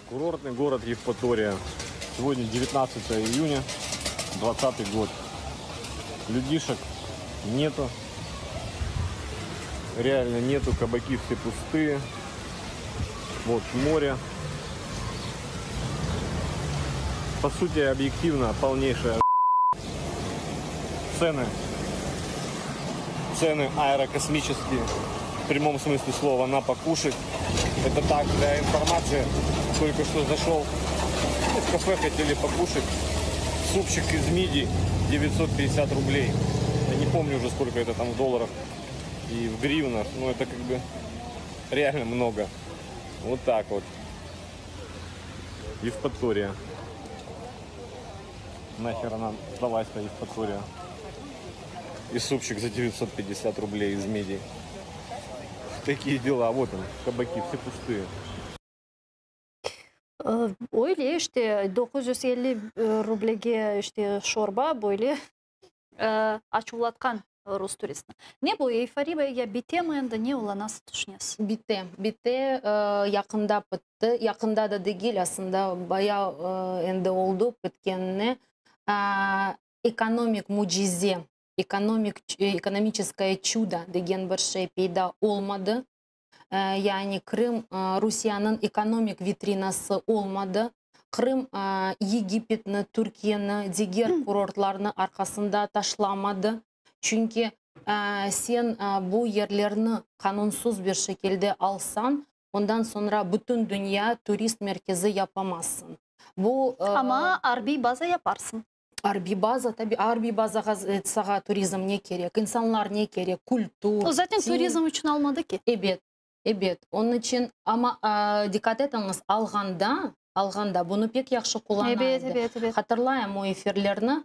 Курортный город Евпатория. Сегодня 19 июня, 20 год. Людишек нету. Реально нету, кабаки все пустые. Вот море. По сути, объективно, полнейшая цены. Цены аэрокосмические, в прямом смысле слова, на покушать. Это так, для информации. Только что зашел, ну, в кафе, хотели покушать. Супчик из мидий 950 рублей. Я не помню уже, сколько это там в долларах и в гривнах, но это как бы реально много. Вот так вот. Евпатория. Нахер она сдалась-то, Евпатория? И супчик за 950 рублей из мидий. Такие дела. Вот он, кабаки, все пустые. Öyle işte, 950 rublege işte şorba böyle açuvlatqan rus turistini. Ne bu eyforiya ya bitemi endi, ne ola, nasıl tüşünesiz? Bite, bite, yaqında bitti. Yaqında da degil, aslında bayağı endi oldı bitkenine. Ekonomik mücize, ekonomическое чудо degen bir şey peyda olmadı. Yani Krım Rusiyeniñ ekonomik vitrinası olmadı. Krım Egipetni, Türkiyeni, diger kurortlarnı arqasında taşlamadı. Çünki sen bu yerlerni qanunsız bir şekilde alsañ, ondan soñra bütün dünya turist merkezi yapamazsıñ. Bu Amma arbiy baza yaparsıñ. Arbiy baza, tabi, arbiy bazağa saña turizm ne kerek, insanlar ne kerek, kültür. O zaten turizm içün almadı ki. Ebet, ebet. Onıñ içün, amma diqqat etiñiz, alğanda, alğanda bunı pek yahşı qullana edi. Ebet, ebet. Hatırlayım o efirlerni,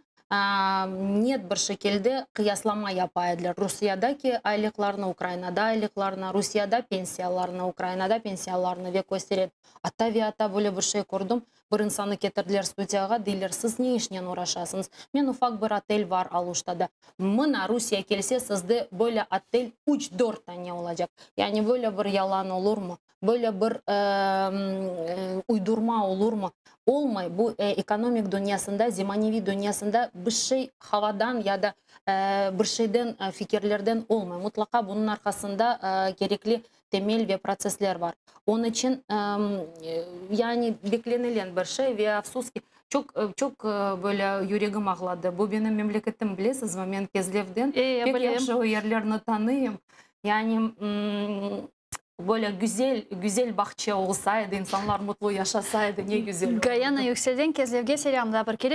net bir şekilde qıyaslama yapa ediler. Rusiyadaki aylıqlarnı, Ukrainada aylıqlarnı, Rusiyada pensiyalarnı, Ukrainada pensiyalarnı ve köstere. Atta ve atta böyle bir şey kördim. Bir insannı ketirdiler studiyağa, deyler: "Siz ne işnen oğraşasıñız?" "Men ufaq bir otel bar Aluştada." "Mına Rusiye kelse, sizde böyle otel 3-4 tane olacaq." Yani böyle bir yalan olurmı? Böyle bir uydurma olurmı? Olmay. Bu ekonomik dünyasında, zemaneviy dünyasında bir şey havadan ya da bir şeyden, fikirlerden olmay. Mutlaqa bunıñ arqasında kerekli temel ve protsessler bar. Onıñ içün yani beklenilgen bir şey ve afsus ki, çoq çoq böyle yüregim ağladı. Bu benim memleketim, bilesizmi? Men Kezlevden pek yahşı o yerlerni tanıyım. Yani böyle güzel güzel bağça olsaydı, insanlar mutlu yaşasaydı, ne güzel. Gayana Yükselden Kezlevge selâm da bir kere.